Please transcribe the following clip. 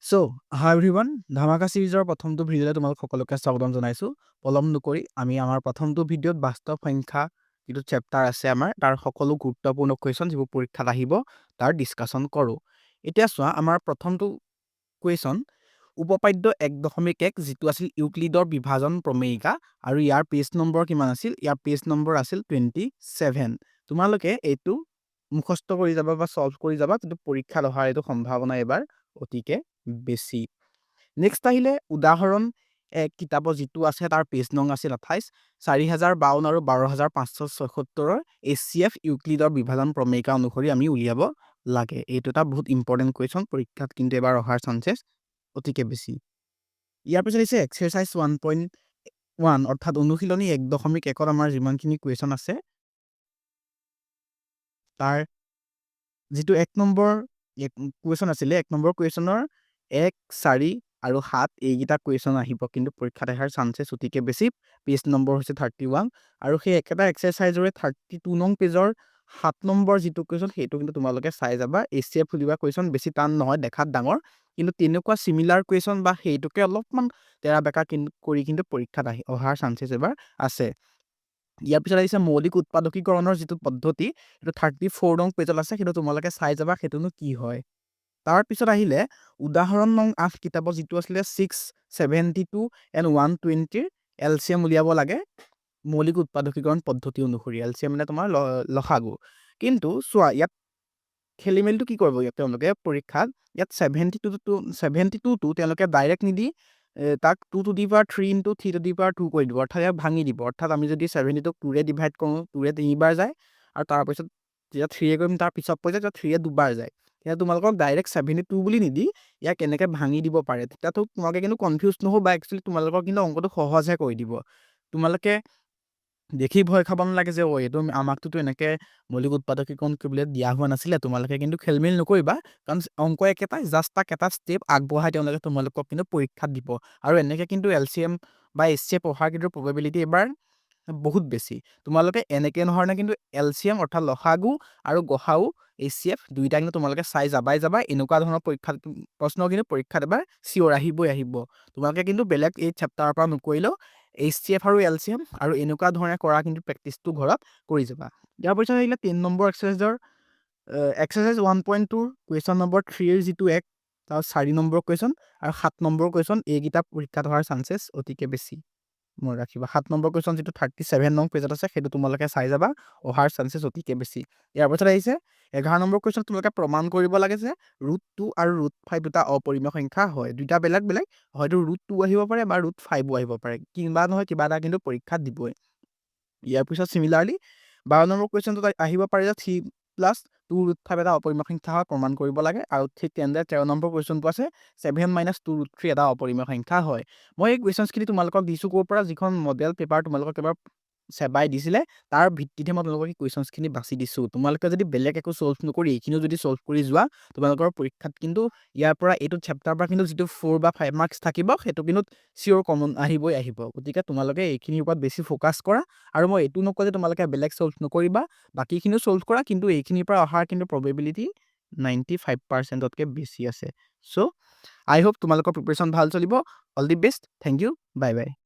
চ' হাই everyone, ধামাকা চিৰিজৰ প্ৰথমটো ভিডিঅ'লৈ তোমালোক সকলোকে স্বাগতম জনাইছোঁ। পলম নকৰি আমি আমাৰ প্ৰথমটো ভিডিঅ'ত বাস্তৱ সংখ্যা যিটো চেপ্টাৰ আছে আমাৰ, তাৰ সকলো গুৰুত্বপূৰ্ণ কুৱেশ্যন যিবোৰ পৰীক্ষাত আহিব তাৰ ডিছকাশ্যন কৰোঁ। এতিয়া চোৱা, আমাৰ প্ৰথমটো কুৱেশ্যন উপপাদ্য 1.1, যিটো আছিল ইউক্লিডৰ বিভাজন প্ৰমেয়িকা, আৰু ইয়াৰ পেজ নম্বৰ কিমান আছিল? ইয়াৰ পেজ নম্বৰ আছিল 27। তোমালোকে এইটো মুখস্থ কৰি যাবা বা ছল্ভ কৰি যাবা, কিন্তু পৰীক্ষাত অহাৰ এইটো সম্ভাৱনা এইবাৰ অতিকে বেছি। নেক্সট আহিলে উদাহৰণ 1, কিতাপৰ যিটো আছে তাৰ পেজ নং আছিল 28, 4052 আৰু 12,576ৰ এইচচিএফ ইউক্লিডৰ বিভাজন প্ৰমেয়িকা অনুসৰি আমি উলিয়াব লাগে। এইটো এটা বহুত ইম্পৰ্টেণ্ট কুৱেশ্যন, পৰীক্ষাত কিন্তু এবাৰ অহাৰ চান্সেছ অতিকে বেছি। ইয়াৰ পিছত আহিছে এক্সাৰচাইজ 1.1, অৰ্থাৎ অনুশীলনী 1.1ত আমাৰ যিমানখিনি কুৱেশ্যন আছে তাৰ যিটো 1 নম্বৰ কুৱেশ্যন আছিলে, 1 নম্বৰ কুৱেশ্যনৰ 1, 4 আৰু 7 এইকেইটা কুৱেশ্যন আহিব, কিন্তু পৰীক্ষাত অহাৰ চান্সেছ অতিকে বেছি। পেজ নম্বৰ হৈছে 31, আৰু সেই একেটা এক্সাৰচাইজৰে 32 নং পেজৰ 7 নম্বৰ যিটো কুৱেশ্যন সেইটো কিন্তু তোমালোকে চাই যাবা। এইচচিএফ উলিওৱা কুৱেশ্যন বেছি টান নহয়, দেখাত ডাঙৰ, কিন্তু তেনেকুৱা চিমিলাৰ কুৱেশ্যন বা সেইটোকে অলপমান তেৰা বেঁকা কৰি কিন্তু পৰীক্ষাত আহি অহাৰ চান্সেছ এবাৰ আছে। ইয়াৰ পিছত আহিছে মৌলিক উৎপাদকীকৰণৰ যিটো পদ্ধতি, সেইটো 34 নং পেজত আছে, সেইটো তোমালোকে চাই যাবা সেইটোনো কি হয়। তাৰপিছত আহিলে উদাহৰণ নং 8, কিতাপত যিটো আছিলে 672 এণ্ড 120ৰ এলচিএম উলিয়াব লাগে মৌলিক উৎপাদকীকৰণ পদ্ধতি অনুসৰি। এলচিএম মানে তোমাৰ লসাগু। কিন্তু চোৱা, ইয়াত খেলি মেলিটো কি কৰিব ইয়াত তেওঁলোকে পৰীক্ষাত, ইয়াত 72টো তেওঁলোকে ডাইৰেক্ট নিদি তাক 2 to the power 3 into 3 to the power 2 কৰি দিব, অৰ্থাৎ ইয়াক ভাঙি দিব। অৰ্থাৎ আমি যদি 72ক 2ৰে ডিভাইড কৰোঁ, 2ৰে তিনিবাৰ যায়, আৰু তাৰপিছত যেতিয়া 3য়ে কৰিম তাৰ পিছত পৰি যায়, তেতিয়া 3য়ে দুবাৰ যায়। তেতিয়া তোমালোকক ডাইৰেক্ট 72 বুলি নিদি ইয়াক এনেকৈ ভাঙি দিব পাৰে। তেতিয়াতো তোমালোকে কিন্তু কনফিউজ নহ'বা, একচুৱেলি তোমালোকক কিন্তু অংকটো সহজহে কৰি দিব। তোমালোকে দেখি ভয় খাব নালাগে যে অ' এইটো আমাকটোতো এনেকৈ মৌলিক উৎপাদকীকৰণ কৰিবলৈ দিয়া হোৱা নাছিলে। তোমালোকে কিন্তু খেলিমেলি নকৰিবা, কাৰণ অংক একেটাই, জাষ্ট তাক এটা ষ্টেপ আগবঢ়াই তেওঁলোকে তোমালোকক কিন্তু পৰীক্ষাত দিব। আৰু এনেকৈ কিন্তু এলচিএম বা এইচচিএফ অহাৰ কিন্তু প্ৰবেবিলিটি এইবাৰ বহুত বেছি। তোমালোকে এনেকৈ ধৰণে কিন্তু এলচিএম অৰ্থাৎ লসাগু আৰু গসাগু, এইচচিএফ দুইটা কিন্তু তোমালোকে চাই যাবাই যাবা। এনেকুৱা ধৰণৰ পৰীক্ষাত প্ৰশ্ন কিন্তু পৰীক্ষাত এবাৰ চিয়'ৰ আহিবই আহিব। তোমালোকে কিন্তু বেলেগ এই চেপ্টাৰৰ পৰা নকৰিলেও এইচচিএফ আৰু এলচিএম আৰু এনেকুৱা ধৰণে কৰা কিন্তু প্ৰেক্টিচটো ঘৰত কৰি যাবা। ইয়াৰ পিছত আহিলে 3 নম্বৰ এক্সাৰচাইজৰ এক্সাৰচাইজ 1.2ৰ কুৱেশ্যন নম্বৰ 3ৰ যিটো 1, তাৰ 4 নম্বৰ কুৱেশ্যন আৰু 7 নম্বৰ কুৱেশ্যন, এইকেইটা পৰীক্ষাত অহাৰ চান্সেছ অতিকে বেছি, মনত ৰাখিবা। 7 নম্বৰ কুৱেশ্যন যিটো 37 নং পেজত আছে সেইটো তোমালোকে চাই যাবা, অহাৰ চান্সেছ অতিকে বেছি। ইয়াৰ পিছত আহিছে 11 নম্বৰ কুৱেশ্যন, তোমালোকে প্ৰমাণ কৰিব লাগে যে ৰুট 2 আৰু ৰুট 5 দুটা অপৰিমেয় সংখ্যা হয়। দুইটা বেলেগ বেলেগ, হয়তো ৰুট 2 আহিব পাৰে বা ৰুট 5ও আহিব পাৰে, কিবা নহয় কিবা এটা কিন্তু পৰীক্ষাত দিবই। ইয়াৰ পিছত চিমিলাৰলি 12 নম্বৰ কুৱেশ্যনটোত আহিব পাৰে যে 3 প্লাছ 2 ৰুট 5 এটা অপৰিমেয় সংখ্যা হয়, প্ৰমাণ কৰিব লাগে। আৰু ঠিক তেনেদৰে 13 নম্বৰ কুৱেশ্যনটো আছে 7 মাইনাছ 2 ৰুট 3 এটা অপৰিমেয় সংখ্যা হয়। মই এই কুৱেশ্যনছখিনি তোমালোকক দিছোঁ ক'ৰ পৰা, যিখন মডেল পেপাৰ তোমালোকক এবাৰ চেবাই দিছিলে তাৰ ভিত্তিতহে মই তোমালোকক এই কুৱেশ্যনছখিনি বাছি দিছোঁ। তোমালোকে যদি বেলেগ একো ছল্ভ নকৰি এইখিনিও যদি ছল্ভ কৰি যোৱা, তোমালোকৰ পৰীক্ষাত কিন্তু ইয়াৰ পৰা এইটো চেপ্টাৰৰ পৰা কিন্তু যিটো 4 বা 5 মাৰ্কছ থাকিব সেইটো কিন্তু চিয়'ৰ কমন আহিবই আহিব। গতিকে তোমালোকে এইখিনিৰ ওপৰত বেছি ফ'কাছ কৰা, আৰু মই এইটো নকওঁ যে তোমালোকে বেলেগ ছল্ভ নকৰিবা, বাকীখিনিও ছল্ভ কৰা, কিন্তু এইখিনিৰ পৰা অহাৰ কিন্তু প্ৰবেবিলিটি 95%তকৈ বেছি আছে। চ' আই হোপ তোমালোকৰ প্ৰিপেৰেশ্যন ভাল চলিব। All the best, thank you, bye bye.